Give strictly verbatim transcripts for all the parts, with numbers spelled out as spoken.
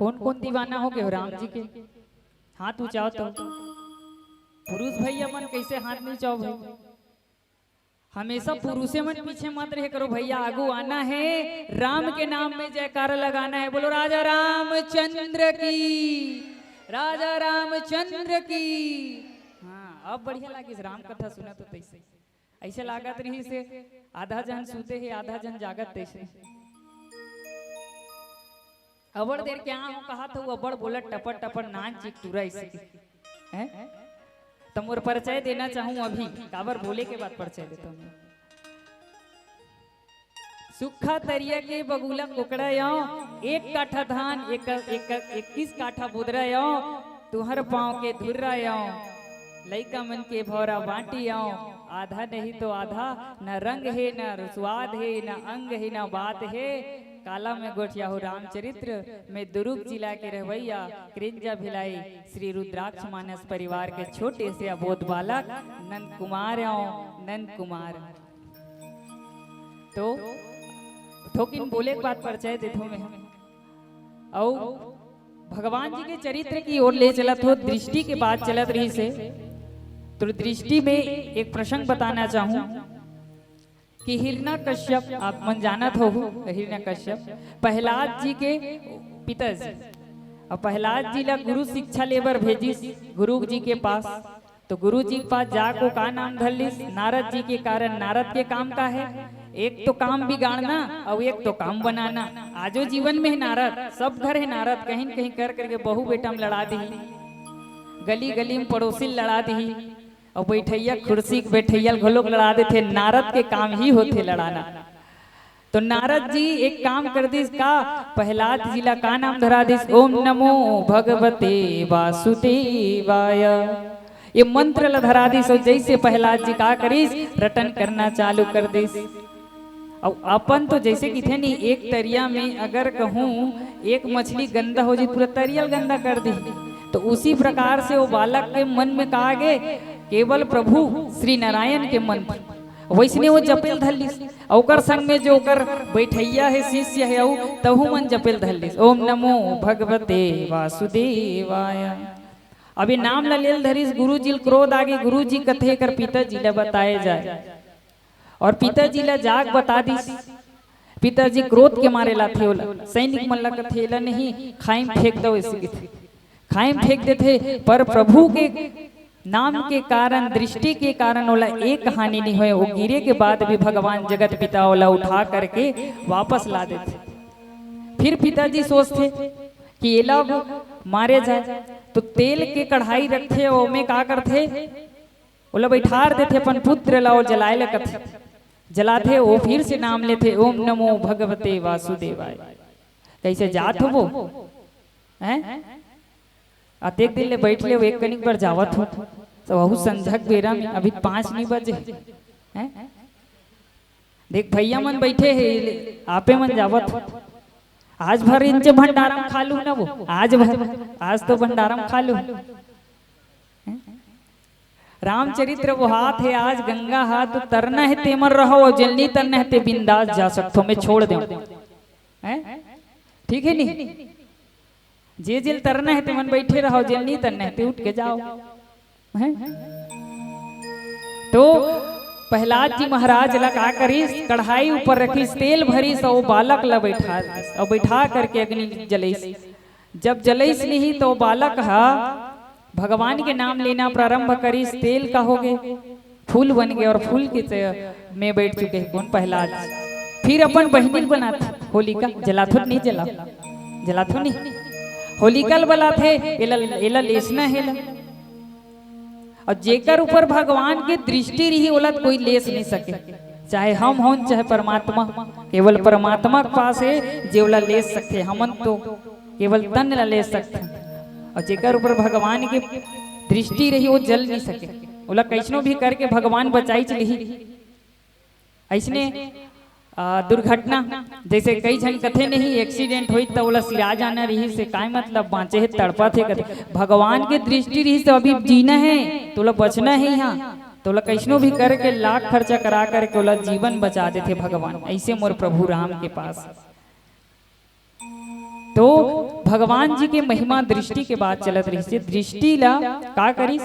कौन कौन दीवाना हो गए हो राम जी के? हाथ ऊंचाओ तो। पुरुष भैया मन कैसे हाथ नहीं उंचाओ भाई? हमेशा पुरुषे मन पीछे मत रहे करो भैया, आगू आना है, राम के नाम में जयकारा लगाना है। बोलो राजा रामचंद्र की, राजा रामचंद्र की। हाँ, अब बढ़िया लागिस राम कथा सुना तो तैसे। ऐसे लागत रही से आधा जन सूते है, आधा जन जागत तैसे। अबड़ देर क्या हो कहा था, वो अबड़ बोला टपर टपर नान चिक तुरा इसे। हैं? तो मोर परिचय देना चाहूं अभी, काबर बोले के बाद परिचय देता हूं। सुखा तरिया के बगुला कोकड़ा आयो, एक काठा धान, एक, एक, इक्कीस काठा बुदरा आयो, तुहर पांव के धुर्रा आयो। लइका मन के भौरा बांटी आयो, आधा नहीं तो आधा, न रंग हे, न स्वाद हे, न अंग हे, न बात हे। काला में गोठिया हो रामचरित्र में दुर्ग जिला के रहवैया क्रिंजा भिलाई श्री रुद्राक्ष मानस परिवार के छोटे से अबोध बालक नंद कुमार आयो, नंद कुमार। तो थोकिन बोले के बाद परिचय देथो मैं। अउ भगवान जी के चरित्र की ओर ले चलत हो, दृष्टि के बात चलत रही से, तो दृष्टि में एक प्रसंग बताना चाहूं कि हिरण्यकश्यप, आप मन जानत हो हिरण्यकश्यप, प्रहलाद जी के पिताजी। अब प्रहलाद जी ला गुरु शिक्षा लेबर भेजिस गुरु जी के पास। तो गुरु जी के पास जाको का नाम धर लिस? नारद जी के कारण। नारद के काम का है? एक तो काम बिगाड़ना अउ एक तो काम बनाना। आजो जीवन में है नारद, सब घर है नारद, कहीं न कहीं कर करके बहू बेटा में लड़ा दी, गली गली में पड़ोसी लड़ा दी, अउ बैठैया कुर्सी के बैठैया घलोक लड़ा देथे। नारद के काम ही होथे लड़ाना। तो नारद जी एक काम कर दिस का, प्रहलाद जी ला का नाम धरा दिस? ओम नमो भगवते वासुदेवाय। ये मंत्र ला धरा दिस, अउ जैसे प्रहलाद जी का करिस, रटन करना चालू कर दिस। अउ अपन तो जैसे किथे नहीं, एक तरिया में अगर कहूँ एक मछली गंदा हो जाए, पूरा तरिया ल गंदा कर दी। तो उसी प्रकार से वो बालक के मन में का आगे, केवल प्रभु श्री नारायण के मंत्र। वैसने वो जपेल धर लिस, ओकर संग में जो ओकर बैठैया है, शिष्य है, अउ तहू मन जपेल धर लिस, ओम नमो भगवते वासुदेवाय। अभी नाम ला लेल धरिस, गुरु जी ल क्रोध आगे, गुरु जी कथे कर पिताजी ला बताए जाए, अउ पिताजी ला जाग बता दिस। पिताजी क्रोध के मारे लाथे ओला, सैनिक मन ला कथे, "एला नहीं, खाई में फेंक दो," ऐसे कथे। खाई में फेंक देथे, पर प्रभु के नाम के कारण, दृष्टि के कारण ओला एक हानि नहीं होए। वो गिरे के बाद भी भगवान जगत पिता ओला उठा करके वापस ला देथे। फिर पिताजी सोचथे कि एला अब मारे जाए, तो तेल के कढ़ाई रखथे, ओमे का करथे, ओला बैठार देथे अपन पुत्र ला, वो जलाए ला कथे। जलाथे, वो फिर से नाम लेथे, ओम नमो भगवते वासुदेवाय। कैसे जात हो वो? हैं? अतेक दिन ले बैठ ले, एक कनिक बर जावत हो, तो वहू संझक बेरा में, अभी पाँच नहीं बजे। हैं? देख, भैया मन बैठे हे, आपे मन जावत हो। आज भर इंचे भंडारा में खा लू ना वो, आज भर, आज तो भंडारा में खा लू। हैं? रामचरित्र वो हाथ है, आज गंगा हाथ, तो तरना है ते मन रहो, अउ जेल नी तरना है ते बिंदास जा सकथो, मैं छोड़ देव। हैं? ठीक है नी? जे जेल तरना है ते मन बैठे रहो, जेल नी तरना है ते उठ के जाओ। हैं? तो प्रहलाद जी महाराज ला का करिस, कढ़ाई ऊपर रखिस, तेल भरिस, अउ बालक ला बैठा दिस, अउ बैठा करके अग्नि जलइस। जब जलइस नहीं तो बालक हा भगवान के नाम लेना प्रारंभ करिस, तेल का हो गए, फूल बन गए, अउ फूल के ते-, में बैठ चुके हैं कौन? प्रहलाद। फिर अपन बहिनी बनात होलिका, जलाथो नहीं जला, जलाथो नहीं, होलिका ल बलाथे, एला, एला लेसना है ला। अउ जेकर ऊपर भगवान के दृष्टि रही, ओला कोई लेस नहीं सके, चाहे हम होन, चाहे परमात्मा। केवल परमात्मा के पास है, जे ओला लेस सकथे। हमन तो केवल तन ला लेस सकथन। अउ जेकर ऊपर भगवान के दृष्टि रही, वो जल नहीं सके, ओला कैसनो भी करके भगवान बचाई चलिही। ऐसने, आ, दुर्घटना, जैसे कई झन कथे नहीं, एक्सीडेंट होई त ओला सिरा जाना रही से, काय मतलब, बाँचे हे, तड़पत हे, कथे। भगवान के दृष्टि रही से अभी जीना है, तोला बचना है यहाँ, तोला कैसनो भी करके, लाख खर्चा करा करके ओला जीवन बचा देथे भगवान। ऐसे मोर प्रभु राम के पास तो भगवान जी के महिमा दृष्टि के बात चलत रहिस हे। दृष्टि ला का करिस?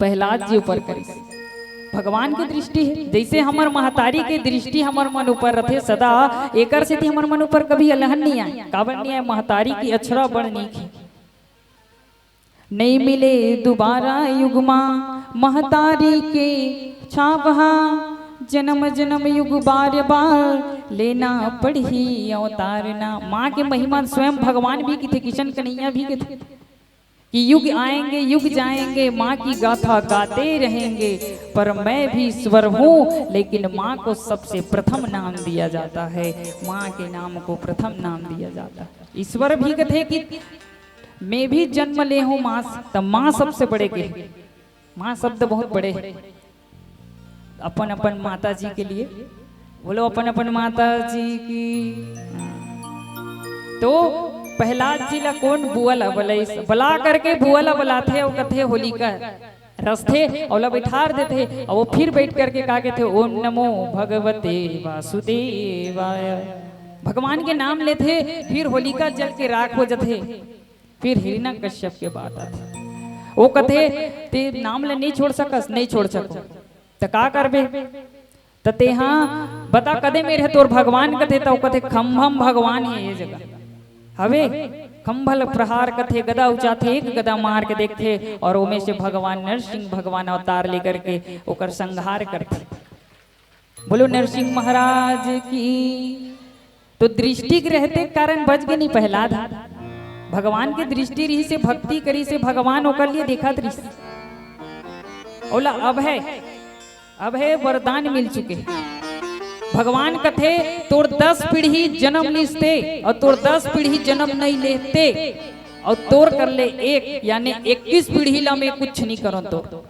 प्रहलाद जी ऊपर करिस। भगवान के दृष्टि हे, जइसे हमर महतारी के दृष्टि हमर मन ऊपर रथे सदा, एकर सेती हमर मन ऊपर कभी अलहन नइ आय। काबर नइ आय? महतारी के अछरा बड़ नीक हे। नइ मिले दुबारा युग मा महतारी के छावहा, जनम जनम युग बार बार लेना पड़ही अवतार ना। माँ के महिमा स्वयं भगवान भी किथे, किशन कन्हैया भी किथे कि युग आएंगे, युग जाएंगे, माँ की गाथा गाते रहेंगे, पर मैं भी स्वर हूँ, लेकिन माँ को सबसे प्रथम नाम दिया जाता है, माँ के नाम को प्रथम नाम दिया जाता है। ईश्वर भी कथे कि मैं भी जन्म ले हूँ माँ से, त माँ सबसे बड़े के। माँ शब्द बहुत बड़े हे। अपन अपन माता जी के लिए बोलो, अपन अपन माता जी की। तो प्रहलाद जी ला कोन बुआ ला बलाइस? बला करके बुआ ला बलाथे अउ कथे होलिका रसथे अउ ला बैठार देथे अउ वो फिर बैठ करके का कथे, ओम नमो भगवते वासुदेवाय। भगवान के नाम लेथे, फिर होलिका जल के राख हो जथे। फिर हिरण्यकश्यप के बात आथे, वो कथे, ते नाम ले नहीं छोड़ सकस, नहीं छोड़ सको, त का करबे? त तेहा बता, कदे मेर हे तोर भगवान कथे, त वो कथे, खम्भम भगवान हे ये जगह हवे। खम्भल प्रहार कथे, गदा उचाथे, एक गदा मार के देखथे अउ ओमे से भगवान नरसिंह भगवान अवतार लेकर के ओकर संहार करथे। बोलो नरसिंह महाराज की। तो दृष्टि के रहते कारण बच गे नहीं प्रहलाद। भगवान के दृष्टि रहिस हे, भक्ति करिस हे, भगवान ओकर लिए देखत रहिस हे। ओला अभय, अभय वरदान मिल चुके हे। भगवान कथे, तोर दस पीढ़ी जन्म लिस ते अउ तोर दस पीढ़ी जन्म नहीं लेते अउ तोर कर ले एक, यानी इक्कीस पीढ़ी ला मैं कुछ नहीं करों। तो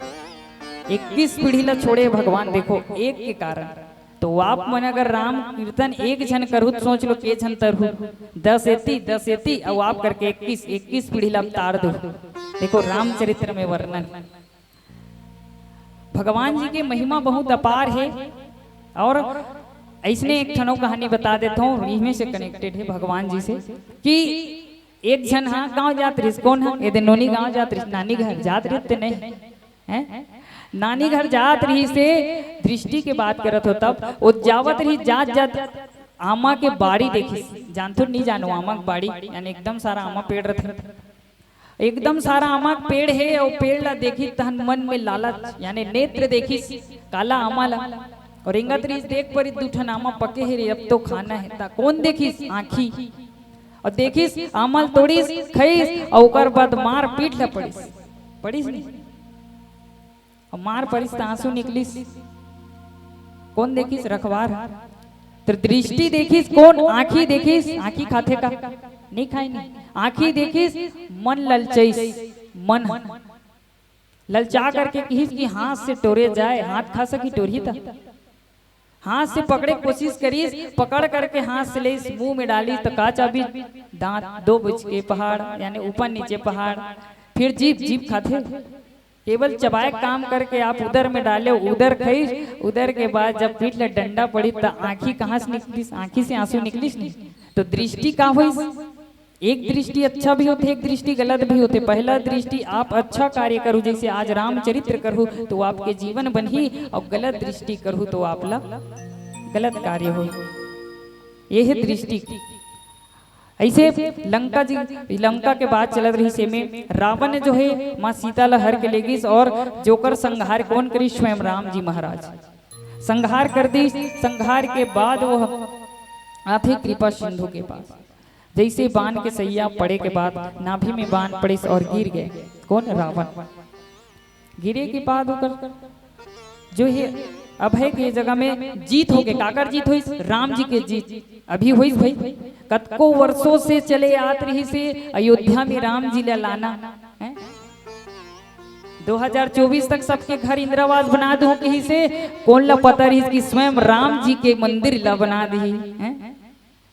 इक्कीस पीढ़ी ला छोड़े भगवान, देखो, एक के कारण। तो आप मन अगर राम कीर्तन एक झन करहू, त सोच लो के झन तरहू, दस एती, दस एती, अउ आप करके इक्कीस, इक्कीस पीढ़ी ला तार दो। देखो, रामचरित्र में वर्णन, भगवान जी के महिमा बहुत अपार हे। अउ अइसने एक ठन अउ कहानी बता देथों, इहमे से connected हे भगवान जी से, कि एक झन हा गांव जात रहिस। कोन हा? एदे नोनी गांव जात रहिस, नानी घर जात रहिस ते नहीं, हैं? नानी घर जात रहिस हे, दृष्टि के बात करत हों तब, वो जावत रहिस, जात जात आमा के बाड़ी देखिस। जानथो नहीं जानो, आमा के बाड़ी यानी एकदम सारा आमा पेड़ रथे। एकदम सारा आमा के पेड़ हे, अउ पेड़ ला देखिस तहन मन में लालच यानी नेत्र देखिस काला आमा ला, अउ रेंगत रहिस, देख परिस दू ठन आमा पके हे रे, अब तो खाना हे। त कोन देखिस? आँखी। अउ देखिस, आमा ल तोड़िस, खइस, अउ ओकर बाद मार पीठ ला पड़िस। पड़िस नहीं? अउ मार परिस त आंसू निकलिस। कोन देखिस? रखवार। त दृष्टि देखिस कोन? आँखी देखिस। आँखी खाथे का? नहीं खाय नहीं। आँखी देखिस, मन ललचइस, मन ललचा करके किहिस कि हाथ से टोरे जाए, हाथ खा सकी टोरही त। हाथ से पकड़े कोशिश करिस, पकड़ करके हाथ से लेइस, मुंह में डालिस त का चाबिस? दांत, दो भुज के पहाड़, यानी ऊपर नीचे पहाड़। फिर जीभ, जीभ खाथे। केवल चबाए काम करके आप उदर में डाले, उदर खइस, उदर के बाद जब पीठ ले डंडा पड़िस त आँखी कहाँ से निकलिस? आँखी से आंसू निकलिस नहीं। तो दृष्टि का होइस? एक दृष्टि अच्छा भी होथे, एक दृष्टि गलत भी होथे। पहला दृष्टि आप अच्छा कार्य करहू, जैसे आज रामचरित्र करहू तो आपके जीवन बनही, अउ गलत दृष्टि करहू तो आप ला गलत कार्य होही। ये हे दृष्टि। अइसे लंका जी, लंका के बात चलत रहिस, एमे रावण जो हे माँ सीता ला हर के लेगिस अउ जोकर संहार कोन करिस? स्वयं राम जी महाराज संहार कर दिस। संहार के बाद वो आथे कृपा सिंधु के पास। जैसे बाण के सैया पड़े के बाद नाभि में बाण पड़िस अउ गिर गे। कोन? रावण। गिरे के बाद ओकर जो हे अभय के जगह में जीत होगे। काकर जीत होइस? राम जी के जीत। अभी होइस भाई, कतको वर्षों से चले आत रहिस हे अयोध्या में राम जी ला लाना, हैं? दो हज़ार चौबीस तक सबके घर इंदिरावास बना दूं कहिस हे। कोन ला पता रहिस कि स्वयं राम जी के मंदिर ला बना दिही, हैं?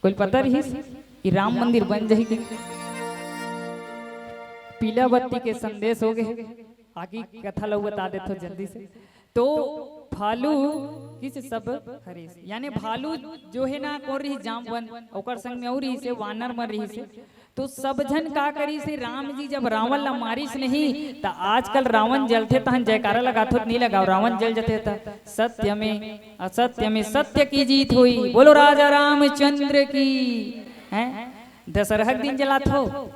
कोई पता रहिस कि राम मंदिर बन जाही के? पीला बत्ती के संदेश होगे। आगे कथा ला बता देथों जल्दी से। तो फालू से सब हरिस, यानी भालू जो हे ना, कोन रहिस, जामवंत, ओकर संग में अउ रहिस हे, वानर मन रहिस हे। तो सब झन का करिस हे, राम जी जब रावण ला मारिस नहीं, त आजकल रावण जलथे तहन जयकारा लगाथो त नहीं लगाओ, रावण जल जथे त सत्य में असत्य में सत्य की जीत होई। बोलो राजा रामचंद्र की। हैं, दशहरा के दिन जलाथो।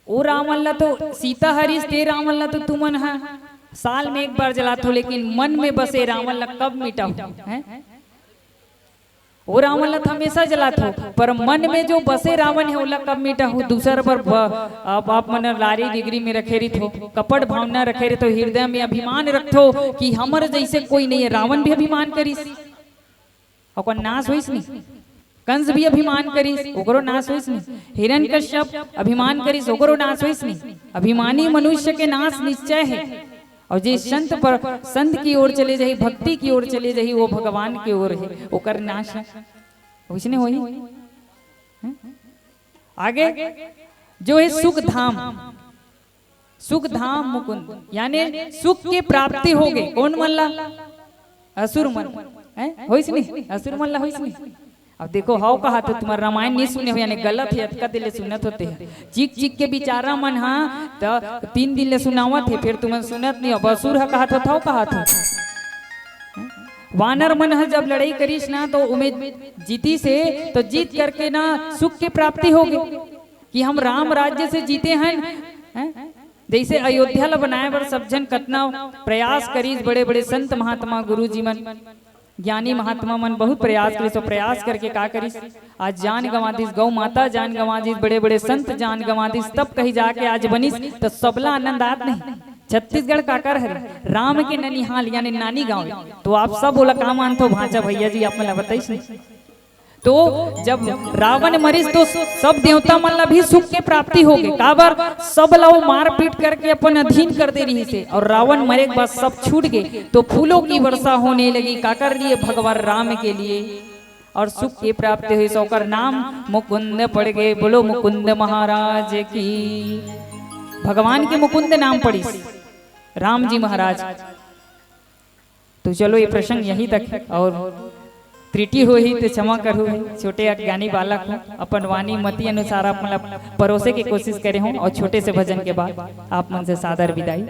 ओ रावण ला तो सीता हरिस ते रावण ला तो तुमन ह साल में एक बार जलाथो, लेकिन मन में बसे रावण ला कब मिटाहू? हैं? ओ रावण ला तो हमेशा जलाथो, पर मन में जो बसे रावण हे ओला कब मिटाहू? दूसर बर ब-, आप, आप मन लारी डिगरी में रखे रहिथो, कपट भावना रखे रहिथो, हृदय में अभिमान रखथो कि हमर जैसे कोई नहीं है। रावण भी अभिमान करिस, ओकर नाश होइस नहीं। कंस भी अभिमान करिस, ओकरो नाश होइस नहीं। हिरण्यकश्यप अभिमान करिस, ओकरो नाश होइस नहीं। अभिमानी मनुष्य के नाश निश्चय है। और जे संत पर, संत की ओर चले जाही, भक्ति की ओर चले जाही, वो भगवान की ओर है, ओकर नाश है। वैसने होही। हैं? आगे जो है सुख धाम, सुख धाम मुकुंद, यानी सुख की प्राप्ति हो गई। कोन मन ला? असुर मन। हैं? होइस नहीं? असुर मन ला होइस नहीं? अब देखो, हव कहा तो तुम्हार रामायण नहीं सुने हो, यानी गलत है, अतका दिन ले सुनत होते हैं। चिक चिक के बिचारा मन हा, त तीन दिन ले सुनावत हे, फिर तुमन सुनत नहीं हो। अब असुर हा कहा तो थव कहा तो। वानर मन हा जब लड़ाई करिस ना, तो उमे जीतिस हे, तो जीत करके ना सुख की प्राप्ति हो गई कि हम राम राज्य से जीते हैं, हैं? जैसे अयोध्या ला बनाए बर सब झन कतना प्रयास करिस, बड़े-बड़े संत महात्मा गुरु जी मन, ज्ञानी महात्मा मन बहुत प्रयास करिस। तो प्रयास करके का करिस? आज जान गंवा दिस, गौ माता जान गंवा दिस, बड़े-बड़े संत जान गंवा दिस, तब कहीं जाके आज बनिस। तो सबला आनंद आत नहीं। छत्तीसगढ़ काकर हरे? राम के ननिहाल यानी नानी गांव। तो आप सब ओला का मानथो भांचा भैया जी, आप मन ला बताइस नहीं। तो जब रावण मरिस तो सब देवता मन ला भी सुख के प्राप्ति हो गए। काबर? सब ला वो मारपीट करके अपन अधीन कर दे रहिस हे, और रावण मरे के बाद सब छूट गए। तो फूलों की वर्षा होने लगी। काकर लिए? भगवान राम के लिए। और सुख की प्राप्ति होइस, ओकर नाम मुकुंद पड़ गए। बोलो मुकुंद महाराज की। भगवान के मुकुंद नाम पड़िस, राम जी महाराज। तो चलो, ये प्रसंग यहीं तक है, और त्रुटि होही तो क्षमा करहू। छोटे अज्ञानी बालक हूँ, अपन वाणी मति अनुसार आप मन ला परोसे के कोशिश करे हूँ, और छोटे से भजन के बाद आप मन से सादर विदाई।